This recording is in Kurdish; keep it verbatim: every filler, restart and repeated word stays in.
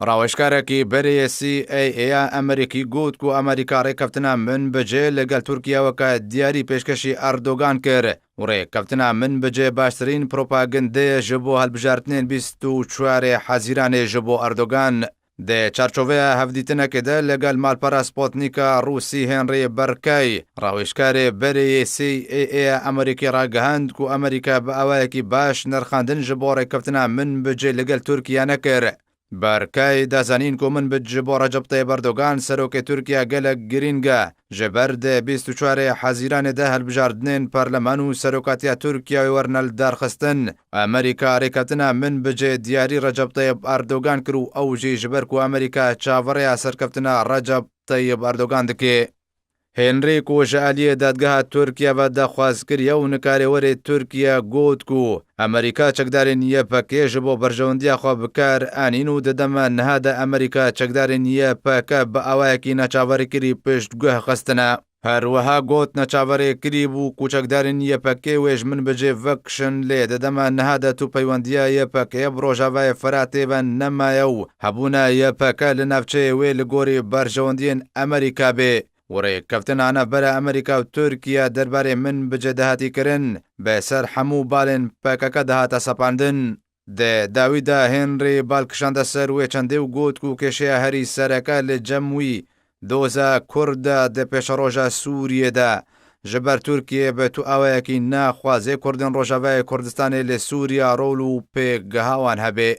Rawêjkarekî berê C I A ya Amerîkî got ku Amerîka rêkeftina Minbicê li gel Tirkiye weke diyarî pêşkêşî Erdogan kir û rêkeftina Minbicê baştirîn propagandê ye ji bo hilbijartinên bîst û çarê Hezîranê ji bo Erdogan. Di çarçoveya hevdîtinekê de li gel malpera Sputnika Rûsî Henry Berkey, rawêjkarê berê yê C I A ya Amerîkî ragihand ku Amerîka bi awayekî baş nirxandin ji bo rêkeftina Minbicê li gel Tirkiye nekir. Berkey da zanîn ku Minbic ji bo Recep Tayyip Erdogan, serokê Tirkiye gelek girîng e. Ji ber di bîst û çarê Hezîranê de hilbijardinên parleman û serokatiya Tirkiye wê werine lidarxistin. Amerîka rêkeftina Minbicê diyarî Recep Tayyip Erdogan kir û ew jî ji ber ku Amerîka çaverêya serkeftina Recep Tayyip Erdogan dike. Henry ku ji aliyê dadgeha Tirkiye ve daxwaz kiriye û nikarê werê Tirkiye got ku Amerîka çekdarên Y P G ji bo berjewendiya xwe bi kar anîn û di dema niha de Amerîka çekdarên Y P G bi awayekî neçaverêkirî piştguh xistine. Her wiha got neçaverêkirî bû ku çekdarên Y P G wê ji Minbicê vekişin, lê di dema niha de tu peywendiya Y P G bi Rojavayê Firatê ve nemaye û hebûna Y P G li navçeyê wê li gorî berjewendiyên Amerîka bê. û rêkeftina navbera Amerîka û Tirkiye derbarê Minbicê de hatî kirin, bi ser hemû balên P K K de hate sepandin. Di dawî de Henry bal kişande ser wê çendê û got ku kêşeya herî sereke li cem wî doza Kurd e di pêşeroja Sûriyê de. Ji ber Tirkiye bi tu awayekî naxwazê Kurdên Rojavayê Kurdistanê li Sûriya rol û pêgeha wan hebe.